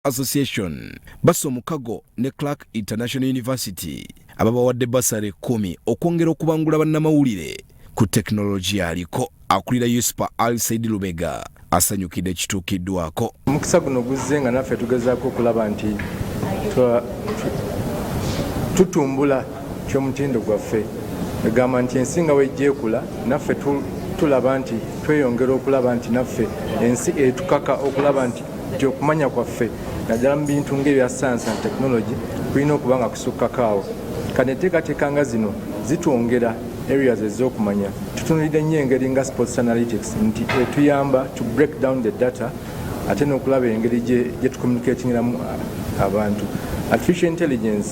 Association bassa omukago ne Clark International University ababawadde basale 10 okwongera okubangula bannamawulire ku tekinologiya aliko. Akulira USPA Ali Said Lubega asanyukidde kituukiddwako. Omukisa guno guzze nga naffe tugezaako okulaba nti tutumbula ky'omutindo gwaffe, egamba nti ensi nga wejja ekula, naffe tulaba nti tweyongera okulaba nti naffe ensi etukaka okulaba nti okumanya kwaffe naddala mu bintu ng'ebya science and technology kulina okuba nga kusukkako awo. Kati enteekateeka nga zino zitwongera areas ez'okumanya. Tutunulidde nnyo engeri nga sports analytics nti etuyamba to break down the data, ate n'okulaba engeri gye tucommunicatingiramu abantu. Artificial intelligence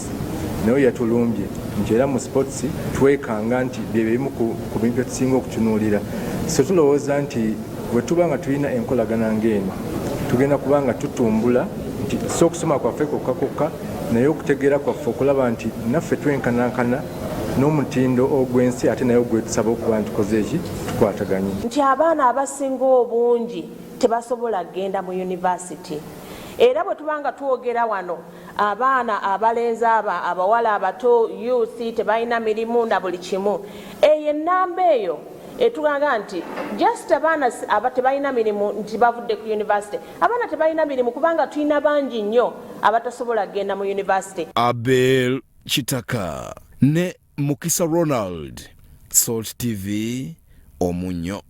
nayo yatulumbye nti era mu sports twekanga nti bye bimu ku bintu byetusinga okutunuulira. So tulowooza nti bwe tuba nga tulina enkolagana ng'eno, tugenda kuba nga tutumbula nti si okusoma kwaffe kwokka kwokka, naye okutegeera kwaffe okulaba nti naffe twenkanankana n'omutindo ogw'ensi, ate naye ogwetusaba okuba nti tukoze eki tukwataganye. Nti abaana abasinga obungi tebasobola kugenda mu yunivasite, era bwe tuba nga twogera wano abaana abalenzi, aba abawala abato, youth tebalina mirimu na buli kimu, eyo ennamba eyo etugamba nti just abaana aba tebalina mirimu nti bavudde ku yunivasite. Abaana tebalina mirimu kubanga tulina bangi nnyo abatasobola kugenda mu yunivasite. Abel Kitaka ne Mukisa Ronald, Salt TV, Omunnyo.